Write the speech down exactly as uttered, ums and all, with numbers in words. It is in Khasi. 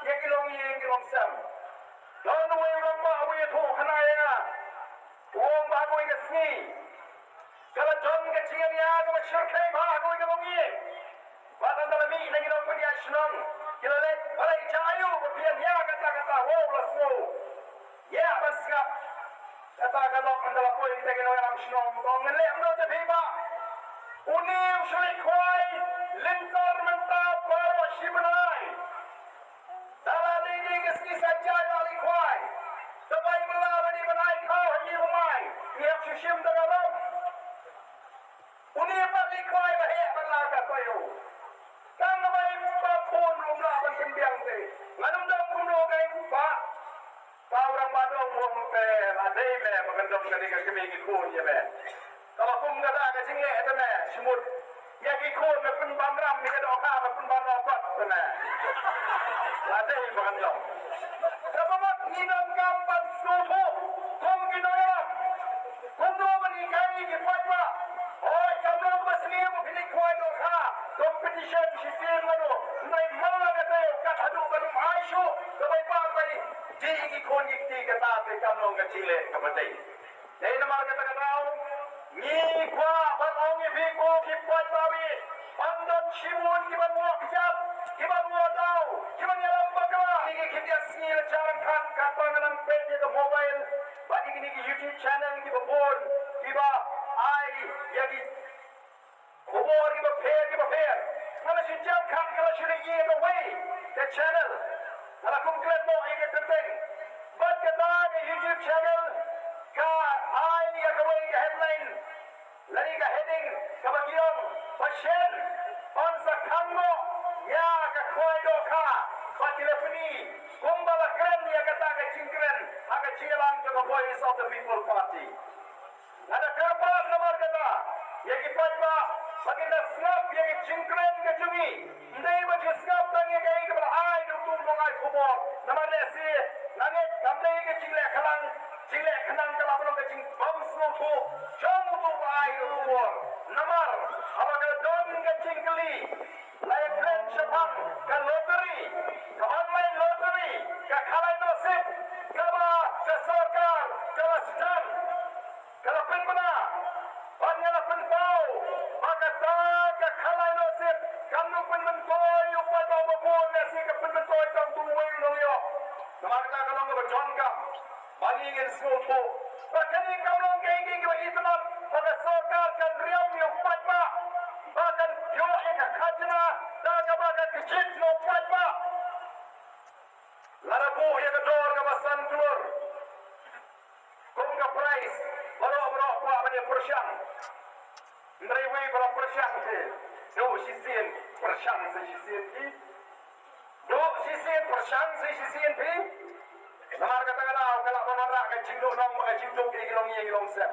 Ïa ki longïing ki longsem. Don uwei u rangbah uba ïathuh khana ïa nga. U ong ba ha kawei ka sngi ka la don ka jingïania kaba shyrkhei bha ha kawei ka longïing. Bad ynda la mih na ki nongpynïaid shnong ki la leit, balei, jia aïu ba phi ïania kata kata? Wow, la sngew. Ïa ban sngap. Kata ka lok ynda la poi kita ki nongïalam shnong, ong, ngan leh kumno te phi bah? Une u shylli khwai lynter mynta baroh shi bnai. Te la dei dei ka sngi sa jia la lei khwai. Te bai bylla ba dei ban ai khaw ha ïing u mai. Ngi hap shu shim da ka bam. Une pat lei khwai ba heh ban la ka taïew. Tang ba i pa khun ruh ym lah ban pynbiang te. Ngan ym don kumno ngai u pa. Pawrang ba dong wong te la dei me ba kan dong kane ka kmie ki khun ïa me. Kaba kum kata ka jingleh te me, shimut ïa ki khun me pynban ram, ïa ka dohkha me pynban ram pat te me. La dei ba kan dong. Kaba mut ngi donkam ban sngewthuh kum ki nongïalam. Kumno ban hikai ïa ki paidbah. Hooid, kam long ba sniew ba phi leit khwai dohkha competition shisien lano. Hynrei man la ka taïew kat haduh ban ym ai shuh, kaba i pa ba i dei ïa ki khun ki kti, kata te kam long ka jingleh kaba dei. Dei namar kata ka daw ngi kwah ban ong ïa phi ko ki paidbah, ban don shibun kiban wad kjat, kiban wad daw, kiban ïalam bakla. Kine ki khyndiat sngi la jar khat katba nga nang peit ïa ka mobile bad ïa kine ki YouTube channel kiba bun kiba ai ïa ki khubor kiba pher kiba pher. Nga la shu jan khat, nga la shu leit ïa kawei ka channel, nga la kum klet noh ïa ka kyrteng. Bad kata ka YouTube channel ka ai ïa kawei ka headline lane ka heading kaba ki ong, ba shen ban sa khang noh ïa ka khwai dohkha. Bad ki la pyni kumba la kren ïa kata ka jingkren ha ka jingïalang jong ka Voice of the People Party. Nga da kyrpad namar kata ïa ki paidbah ba kin da sngap ïa ki jingkren ka jong ngi. Ym dei ba ju sngap tang ïa kaei kaba la ai da uto u nongai khubor. Namar lehse nga ngeit kam dei ka jingleh khnang, jingleh khnang ka la ban long ka jingbym sngewthuh jong uto uba ai ka khubor. Namar haba ka don ka jingkylli, la ïakren shaphang ka lottery, ka online lottery, ka khalai nosip kaba ka sorkar ka la sdang, ka la pynbna. Bad nga la pynpaw ba kata ka khalai nosip kam dei pynmyntoi ïa u paidbah uba bun, lehse ka pynmyntoi tang uwei u nongïoh. Namar kata ka long kaba donkam ba ngi ngin sngewthuh ba kane kam long kaei kaei kaba itynnad, ba ka sorkar kan riam ïa u paidbah, ba kan ïoh ïa ka khajna da kaba ka kjit na u paidbah. Lada buh ïa ka dor kaba san klur kum ka prize, baroh baroh kwah ban ïa pyrshang. Hynrei wei ba la pyrshang te, duh shisien, pyrshang sa shisien phi. Duh shisien, pyrshang sa shisien phi. Namar kata ka daw ka lah ban wanrah ka jingduhnong bad ka jingduk ïa ki longïing ki longsem.